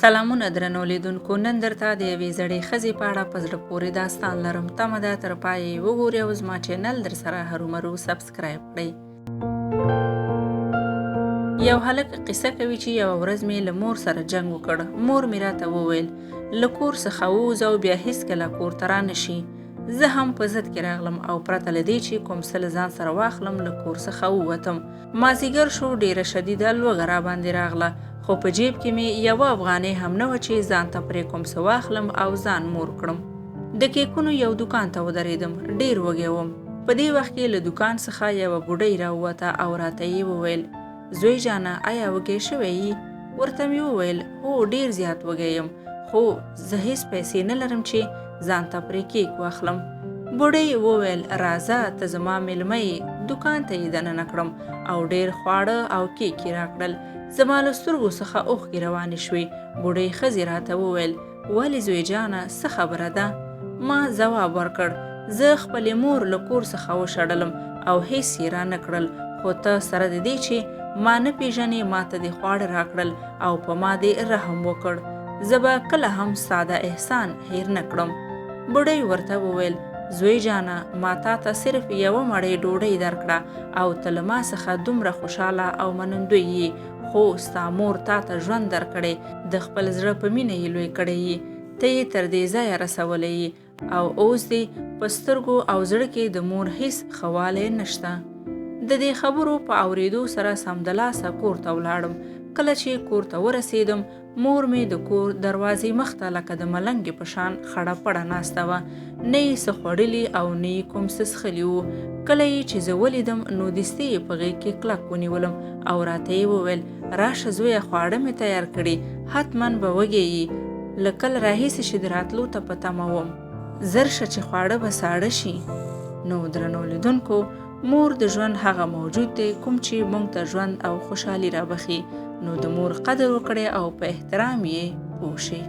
سلامونه درنو لیدونکو، نن درته د یوې زړې ښځې په اړه په زړه پورې داستان لرم. تمه ده تر پایه یې وګورئ او زما چینل درسره هرومرو سبسکرایب کړئ. یو هلک قصه کوي چې یوه ورځ مې له مور سره جنګ وکړ. مور مې راته وویل له کور څخه ووځه او بیا هیڅکله کور ته رانه شي. زه هم په ضد کې راغلم او پرته له دې چې کوم څه له ځان سره واخلم له کور څخه ووتم. مازیګر شو، ډېره شدیده لوږه راباندې راغله، خو په جیب کې مې یوه افغانۍ هم نه وه چې ځان ته پرې کوم څه واخلم او ځان مور کړم. د کیکونو یو دوکان ته ودرېدم، ډېر وږی وم. په دې وخت کې له دوکان څخه یوه بوډۍ راووته او راته یې وویل، زوی جانه ایا وږی شوی یي؟ ورته مې وویل، هو ډېر زیات وږی یم، خو زه هیڅ پیسې نه لرم چې ځان ته پرې کیک واخلم. بوډۍ وویل، راځه ته زما میلمه یې. دوکان ته یې دننه کړم او ډېر خواړه او کیک یې راکړل. زما له سترګو څخه اوښکې روانې شوې. بوډۍ ښځې راته وویل، ولې زوی جانه څه خبره ده؟ ما ځواب ورکړ، زه خپلې مور له کور څخه وشړلم او هیڅ یې رانه کړل، خو ته سره د دې چې ما نه پیژنې ما ته دې خواړه راکړل او په ما دې رحم وکړ. زه به کله هم ستا دا احسان هیر نه کړم. بوډۍ ورته وویل، زوی جانه ما تا ته صرف یوه مړۍ ډوډۍ درکړه او ته له ما څخه دومره خوشحاله او منندوی یې، خو ستا مور تا ته ژوند درکړی، د خپل زړه په مینه یې لوی کړی یې، ته یې تر دې ځایه رسولی یې او اوس دې په سترګو او زړه کې د مور هیڅ ښه والی نشته. د دې خبرو په اورېدو سره سمدلاسه کور ته ولاړم. کله چې کور ته ورسېدم، مور مې د کور دروازې مخته لکه د ملنګې په شان خړه پړه ناسته وه. نه یې څه خوړلي او نه یې کوم څه څښلي وو. کله یې چې زه ولیدم نو دستي یې په غېږ کې کلک ونیولم او راته یې وویل، راشه زویه خواړه مې تیار کړي، حتما به وږی یې، له کله راهیسې چې د راتلو ته په تمه وم. زر شه چې خواړه به ساړه شي. نو درنو لیدونکو، مور د ژوند هغه موجود دی کوم چې موږ ته ژوند او خوشحالي رابخي، نو د مور قدر وکړئ او په احترام یې پوه شئ.